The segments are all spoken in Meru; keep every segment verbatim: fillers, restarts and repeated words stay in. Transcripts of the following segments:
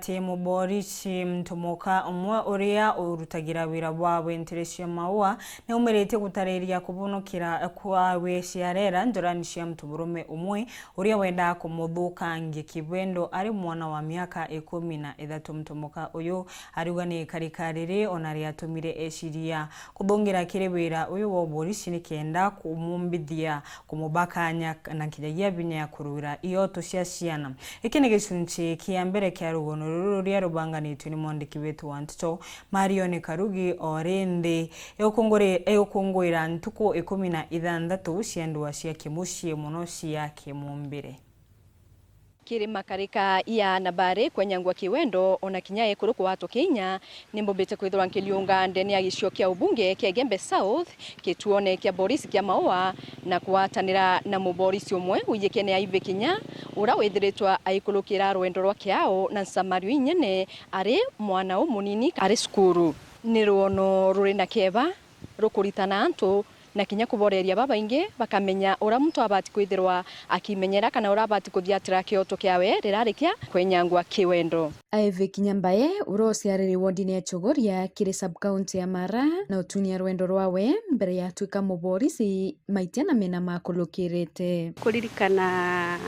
Ati muborisi mtumoka umwe uria urutagira wira bwawe ntere cia Maua niaumiritie gutariria kubonokera kwawe ciarera njorani cia mtuburume umwe uria wendaa kumuthukangia kibendo ari mwana wa miaka ikumi na ithatu. Mtumoka uyu ariuga ni karika riri ona riatumire eciria kuthungira kiri wira uyu wa uborisi nikenda kumumbithia kumubakanya na nkinyagia binya ya kuruira ioto cia ciana. Giki ni gicunchi kia mbere kia rugono ruru ruria rubanganitue ni mwandiki wetu wa nteto Marion Karugi o rindi, igukunguri-, igukunguira ntuku ikumi na ithanthatu cia ndua cia kimucii mono cia kimumbire. Kiri makarika ya Nabari kwenyangwa kiwendo ona kinya ekuru kwatwa kinya, nimbumbite kwithirwa nkiliunga ndene ya gicio kia ubunge kia Igembe South, kituone kia borisi kia Maua, na kwatanira na muborisi umwe wijikene aive kinya, ura withiritwe aikulukira rwendo rwa kiao na nsamario inyene ari mwana umunini ari cukuru. Ni rwono ruri na keba rukuritana antu na kinya kuboreria babaingi bakamenya ura muntu abati kwithirwa akimenyera kana ura abati kuthiatira kioto kiawe rirarikia kwenyangwa kiwendo. Aive kinya mbae, ura uciariri wodini ya Chogoria kiri sub-county ya Mara, na utunia rwendo rwawe mbere ya atwika muborisi, maitia na mena makulukirite. Kuririkana,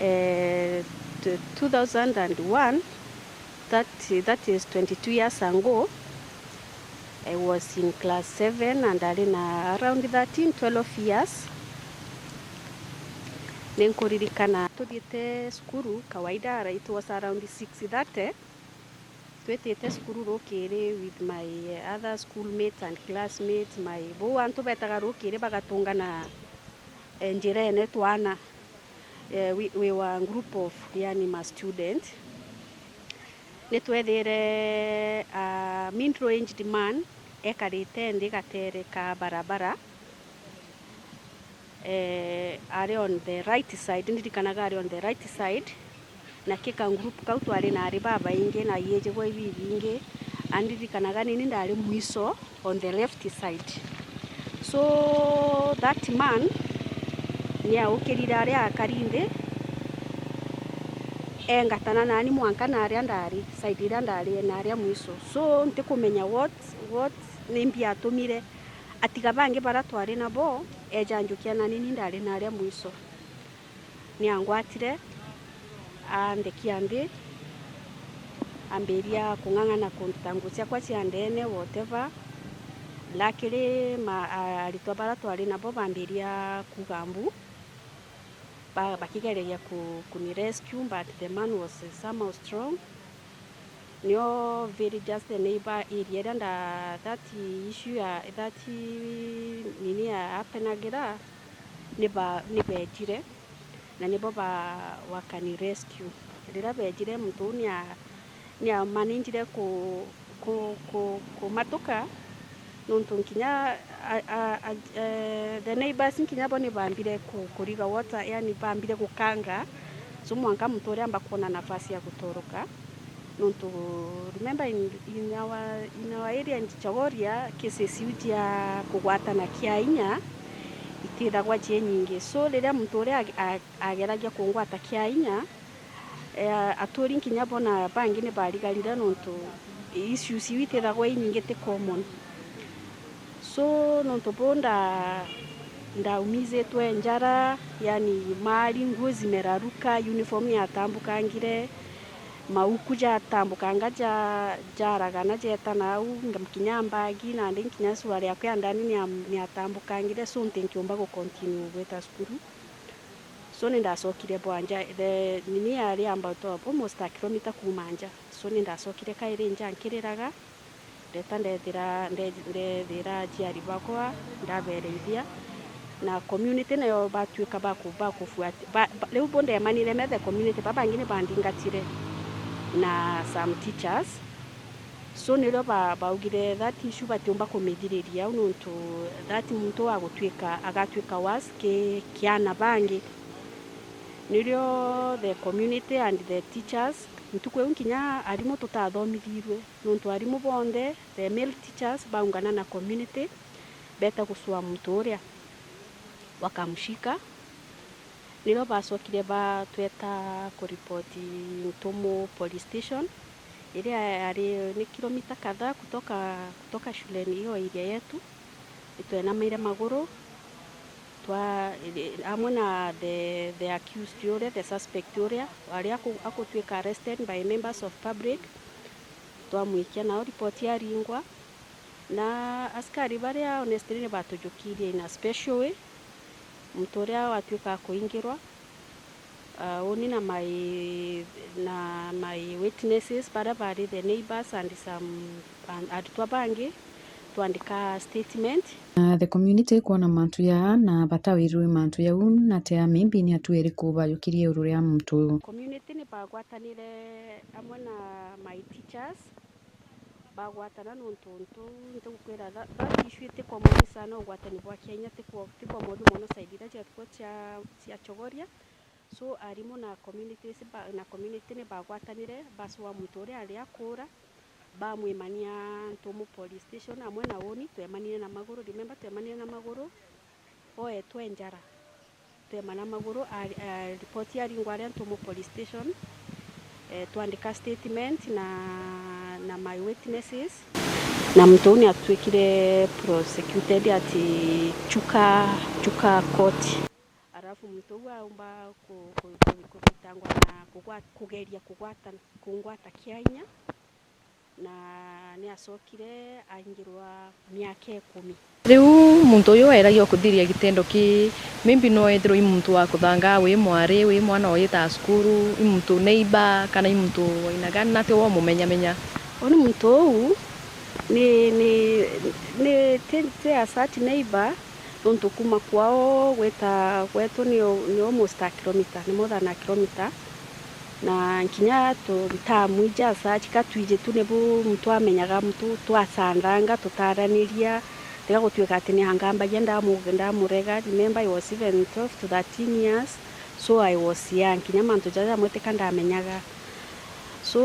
eh, t-, two thousand and one, that, that is twenty-two years ago, I was in class seven and ari na around thirteen, twelve years. Ninkuririkana tuthiite cukuru, kawaida, it was around six thirty. Twitite cukuru rukiri with my other schoolmates and classmates, my, bau antu betaga rukiri bagatungana, eh, njirene twana, eh, we, we were a group of, yani, ma student. Nitwethire a middle aged man ekarite nthi gatere ka barabara. Eh, ari on the right side, ndirikanaga ari on the right side, na ki ka group kau twari na ari babaingi na iijigwa ibibingi, na ndirikanaga nini ndari mwiso on the left side. So that man niaukirire aria akari nthi, engatana nani mwanka na aria ndari, side iria ndari na aria mwiso. So ntikumenya what, what nimbi atumire atiga bangi baria twari nabo, eja anjukia nani ni ndari na aria mwiso. Niangwatire, andekia nthi, ambiria kung'ang'ana kunduta nguu ciakwa cia ndeene, whatever. Luckily, ma-, a-, aritwa baria twari nabo bambiria kuuga mbu, ba-, bakigereria ku-, kuni rescue, but the man was somehow strong. Nio very just the neighbor area iria nda-, that issue ya, that nini ya happenagira, ni ba-, ni bejire, na nibo ba-, wakani rescue. Riria bejire, muntu uu nia-, niamanagire ku-, ku-, ku-, kumatuka, nontu nkinya a, a, a, eh, the neighbors nkinya bo ni bambire ku-, kuriga water, yani bambire gukanga, so mwanka muntu uria amba kwona nafasi ya gutoroka, nontu, remember, in, in our, in our area in Chogoria, cases iu cia kugwatana kia inya itithagwa cie nyingi, so riria muntu uria ag-, ag-, ageragia kungwata kia inya, eh, aturi nkinya bona bangi ni barigarire, nontu issues iu itithagwa inyingi, ti common. So, nontu buu nda-, ndaumizitwe njara, yani mali, nguo zimeraruka, uniform yatambukangire, mauku jatambukanga ja-, jaragana jetana au, nga-, kinya mbagi, nandi nkinya suruari yakwa ya ndani nia-, niatambukangire, so ntinkiumba gu continue gwita cukuru. So, nindacokire bwa nja, the, nini yari about almost a kilometer kuuma nja. So, nindacokire kairi nja nkiriraga, ndeta ndethira, nde-, ndethira aciari bakwa, ndabereithia. Na community nayo batuika ba ku-, ba kufuati-, ba, ba, riu bo ndemanire me the community, babangi ni bandingatire na some teachers. So, nirio ba-, baugire that issue batiumba kumithiriria au, nontu that muntu agutwika, agatwika worse ki, ki ana bangi. Nirio the community and the teachers, ntuku iu nkinya arimu tutathomithirue, nontu arimu bonthe, the male teachers, baungana na community, beta gucua muntu uria, wakamshika. Niro bacokire batweta kuripoti Ntumu police station, iria yari ni kilomita kadhaa kutoka, kutoka shuleni hiyo area yetu. Itwenamaire maguru, twa, amwe na the, the accused uria, the suspect uria, aria aku-, akutwika arrested by members of public, twamwikia nao ripoti yaringwa. Na askari baria honestly ni batujukirie in a special way. Muntu uria watwika kuingirwa, ah, uni na my, na my witnesses baria bari the neighbors and some, and aritwa bangi, twandika statement. Na the community ikwona mantu ya na batawirwe mantu yau, na tea maybe ni atua iriku bayukirie iguru ria muntu uyu. Community ni bagwatanire amwe na my teachers, bagwatana nontu untu ntugukwira tha-, that issue ti common sana, ugwatani bwa Kenya ti kwa, ti common mono side iria ciatuko cia, cia Chogoria. So, arimu na communities ba, na community ni bagwatanire, basua muntu uria ari akura, bamwimania Ntumu police station amwe na uni, twemanire na maguru, remember, twemanire na maguru, oetwe njara. Twema na maguru, a, a, ripoti yaringwa aria Ntumu police station, eh, twandika statement na, na my witnesses, na muntu uu ni atwikire prosecuted at Chuka, Chuka court. Arafu muntu uu aumba ku, ku, ku, kuthitangwa na kugwa-, kugeria kugwata, kungwata kia inya. Na ni acokire aingirwa miaka ikumi. Riu muntu uyu eragia kuthiria gitendo ki, maybe no ethirwe i muntu wa kuthangaa, wi mwari, wi mwana uyitaa cukuru, i muntu neighbor, kana i muntu wa aina gani, na ti we umumenyamenya. Uni muntu uu ni, ni, ni, ti, ti a such neighbor, nontu kuuma kwao gwita gwetu ni, ni almost a kilometer, ni more than a kilometer. Na nkinya tu-, ntamwija asachi ka twiji tu nibu muntu amenyaga muntu twasandanga, tutaraniria, tiga gutwika ati ni angambagia ndamu-, ndamurega. Remember, I was even twelve to thirteen years, so I was young, nkinya mantu jaja amwe tika ndamenyaga. So,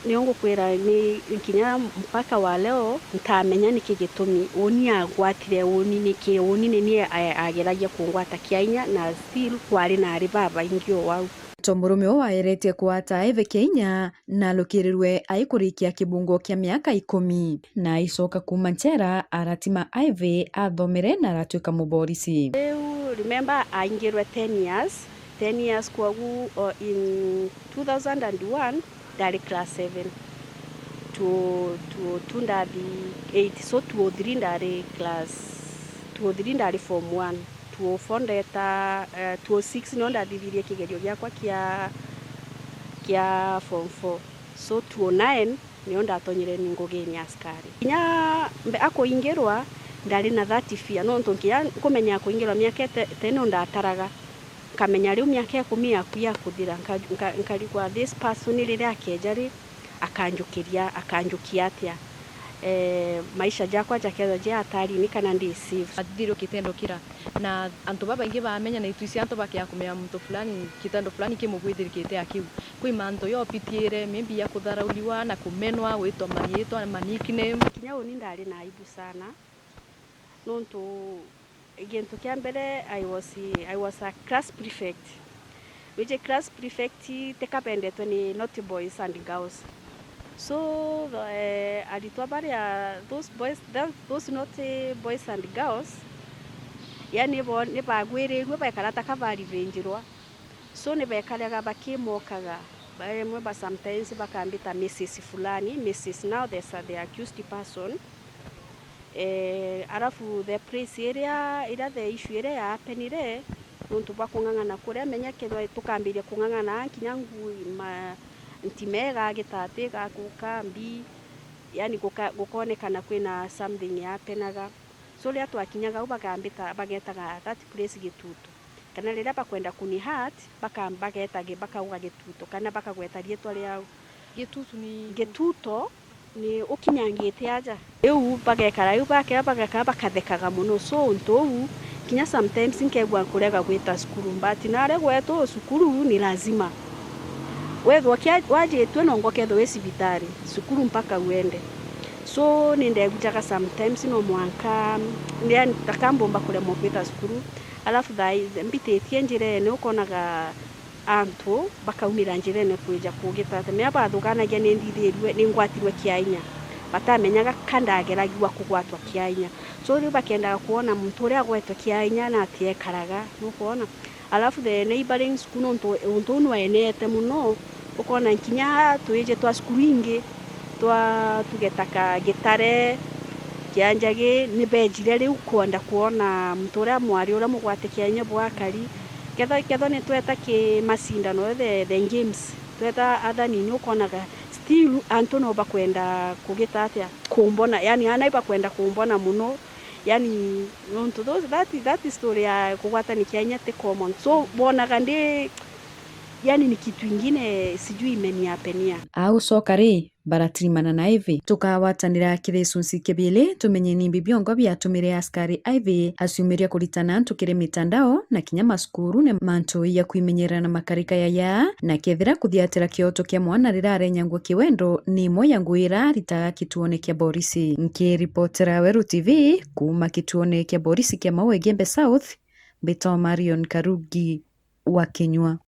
nio ngukwira ni nkinya mpaka wa leo ntamenya niki gitumi uni agwatire uni, niki uni ni nie a-, ageragia kungwata kia inya, na still kwari na ari babaingi o au. To murume uu waeretie kugwata eve kia inya na arukirirwe aikurikia kibungo kia miaka ikumi, na aicoka kuuma njera aratima eve athomere na aratwika muborisi. Riu, remember, aingirwe ten years, ten years, kwogu, o, in two thousand and one, ndari class seven, two, two, two ndathi eight, so two oh three ndari class, two oh three ndari form one, two oh four ndeta, eh, two oh six nio ndathithirie kigerio giakwa kia, kia form four, so two oh nine nio ndatonyire ni ngugini askari. Kinya mbe-, akuingirwa, ndari na that fear, nontu nkinya nkumenya akuingirwa miaka ite-, ite nio ndataraga. Nkamenya riu miaka ikumi yaku ya kuthira, nka-, nka-, nkarigwa this person riria akeja ri, akanjukiria, akanjukia atia? Eh, maisha jakwa jakethwa ji hatarini kana ndi safe? Athithirwe kitendo kira, na antu babaingi bamenya, na itwisi antu bakea kumenya muntu fulani, kitendo fulani kimugwithirikite akiu. Kwi mantu yopitiire, maybe ya kutharauriwa na kumenwa, gwitwa mariitwa, ma nickname. Kinya uni ndari na aibu sana, nontu gintu kia mbere, I was, I was a class prefect. Wiji class prefect tika bendetwe ni naughty boys and girls. So, eh, aritwa baria, those boys, tho-, those naughty boys and girls, yani bo, ni bagwirirue, baikara ta ka barivenjirwa. So, ni bekaraga bakimokaga. Ba-, emwe ba sometimes bakambita Missus fulani, Missus now the sa-, the accused person. Eh, arafu the place iria, iria the issue iria yapenire, nontu bwa kung'ang'ana kuria, menya kethwa tukambiria kung'ang'ana, kinya nguu ma, ntimega, gitati gakuka, mbi, yani guka-, gukonekana kwina something yapenaga. So, riria twakinyaga au, bagambita, bagetaga that place Gitutu. Kana riria bakwenda kuni hurt, baka-, bageta gi-, bakauga Gitutu, kana bakagweta riitwa riau. Gitutu ni Gitutu ni ukinyangite aja. Riu bagekara, riu bakea, bagekara, bakathekaga mono. So, untu uu, kinya sometimes nkegua nkurega gwita cukuru, but naria gwetu cukuru ni lazima. Wethwa kia-, wajitue nongo kethwa wi cibitari, cukuru mpaka uende. So, nindegujaga sometimes no mwanka, yani, taka mbumba kuremwa kwita cukuru, Alafu thaa i-, mbititie njirene, ukonaga antu bakaumira njirene kwija kugita ati, mea bathukanagia ni nthithirue, ni ngwatirwe kiainya. Batamenyaga ka ndageragua kugwatwa kiainya. So, riu bakendaga kwona muntu uria agwetwe kiainya na ati ekaraga, nukwona? Alafu the neighboring school, nontu untu uu nwaenete muno, ukona nkinya twiji twa cukuru ingi, twa tuge ta ka Gitare, Kianjagi, ni bejire riu kwenda kwona muntu uria mwari uria mugwate kiainya bwakari. Ketha, ketha ni tweta ki macindano, the, the games, tweta athanini, ukonaga still antu no bakwenda kugita atia, kumbona, yani, ana ibakwenda kumbona muno, yani, nontu those, that, that story ya kugwatania kiainya ti common. So, bonaga ndi, yani, ni kitu ingine sijui imeniapenia. Agucoka ri, baratirimana na Ivy. Tukagwatanira kiri gicunci kia biiri, tumenye nimbi biongo biatumire askari Ivy aciumiria kuritana antu kiri mitandao na kinya macukuru ni mantu ya kwimenyerera na makarika yaya, na kethira kuthiatira kioto kia mwana rirarenyangwa kiwendo ni imwe ya ngugi ira aritaga kituone kia borisi. Nkiripotera Weru T V kuuma kituone kia borisi kia Maua Igembe South, mbitwa Marion Karugi wa Kinyua.